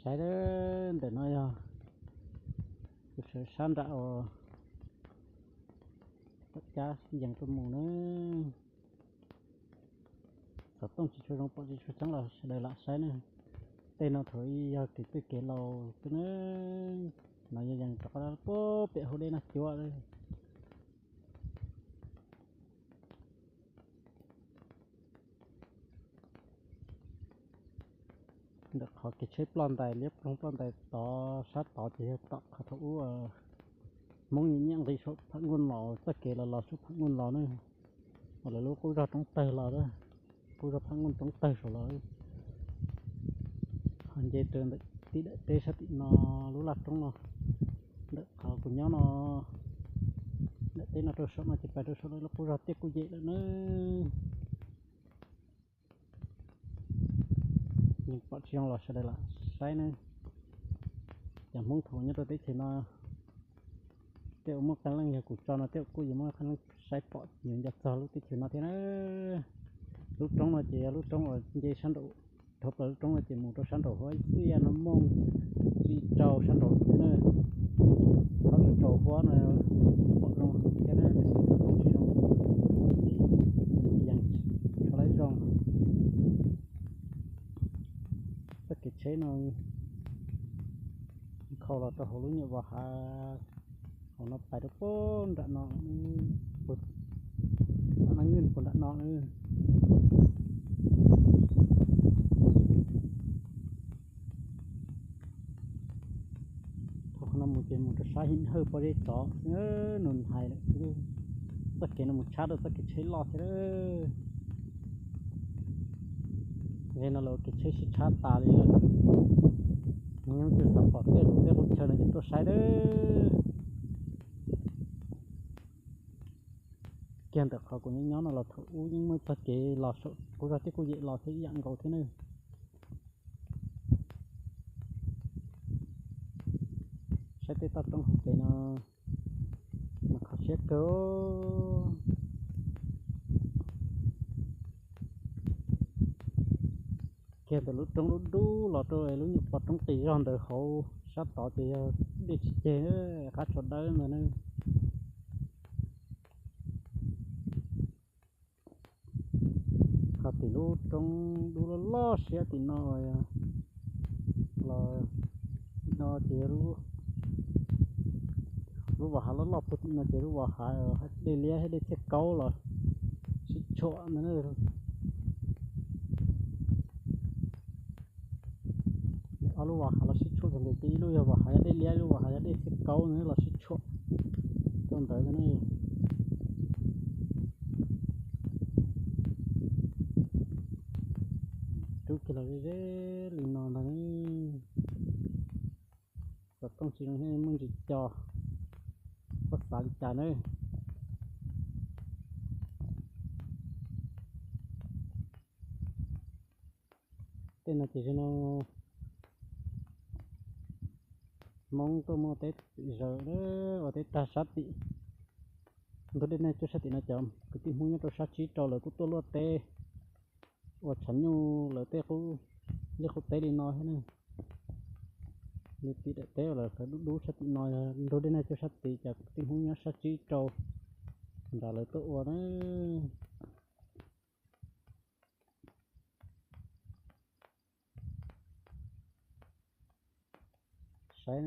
Saib, ntawm no yog kuv sawv sab nram uas tom cab yees tuaj mus na. Xov tooj tsis tshua zoo pom tsis tshua tseeb los sawv daws lam saib na. Tej no thaum ub yog kev twj kev laus xwb na. No yog yees rov qab pem hauv dej Naj Cuab lawm. Ntawm qhov kev tsheb ploj ntais liab ploog ploj ntais tod sab tod ces yog tom qhov thaum ub Hmoob nyiam nqis saum Pham Nkuj los txoj kev los los saum Pham Nkuj los na, uas lawv lub qub zog roob tawg los, qub zog Pham Nkuj roob tawg saum los. Ho nce rau ntawm tib daim teb sab tim no lub laj roob no, ntawm qhov kuv nyob no, daim teb no rau saum no ces pais rau saum lawv lub qub zog Tiaj Kuj Yem lawm na. Yeej pom tsis zoo los sawv daws lam saib na. Cov Hmoob thaum nyob rau teb chaws no, tej uas muaj qee leej yog kuv tso no tej uas kuj yuav muaj qee leej saib pom yuav nco txog lub teb chaws no thiab na. Lub roob no ces yog lub roob uas nce sab nraum, dhau plaws lub roob no ces mus rau sab nraum huab ib txhia no mooj tsis rau sab nraum thiab na. Thaum tsis rau huab no pom zoo thiab na, tiam sis thaum tsis zoo ces yeej tsis laib zoo. Txoj kev tsheb no kho los rau hauv lub nyuam Vaj Hav, hauv no pais rau puag nram no, puag nram no. Thaum qhov no mus ces mus rau sab Him Hawj pob zeb tsov, nus hais lawm. Txoj kev no mus tshab rau txoj kev tsheb loj thiab. Li no lawv kev tsheb sib tshab tas li lawm. Nws yeej tsis xav pom tej lus tej qub chaw no ces tuaj saib lawm. Kiag ntawm qhov kuv nyob nyob no los thaum ub yeej muaj txoj kev los saum qub zog Tiaj Kuj Yem los thiab ib yam nkaus thiab ne. Saib tej toj roob hauv pes no mas kho siab kawg. Kiag ntawm lub roob dub dub los rau lub nyuam pov roob qis zog ntawd hauv sab tod ces yog dej tsis ceg, qab tsho dawb ntawd na. Ho tim lub roob dub loj loj siab tim no los, tim no ces lub Vaj Hav loj loj puag tim no ces lub Vaj Hav dej liab thiab dej txiaj kaub los sib tshuam ntawd. Ob lub Vaj Hav los sib tshuam kawg nkaus, ces ib lub yog Vaj Hav yog dej liab, ib lub Vaj Hav yog dej txiaj kaub na los sib tshuam rau ntawd ne. Rub kiag los ze ze li no ntag. Xov tooj tsis zoo thiab muaj ntsis co, koj xav li cas na. Tej no ces zoo no Hmoob tuaj muaj teb zaws ua teb tag sab tim ntug dej Naj Cuab sab tim no, cov kwv tij Hmoob nyob rau sab tsib rau lawv kuj tuaj luaj teb ua tshav nyuj lawv tej qub liaj qub teb li no thiab ne. Li tim daim teb uas lawv sawv dub dub sab tim no yog ntug dej Naj Cuab sab tid, cov kwv tij Hmoob nyob sab tsib rau nrad lawv tuaj ua na. Saib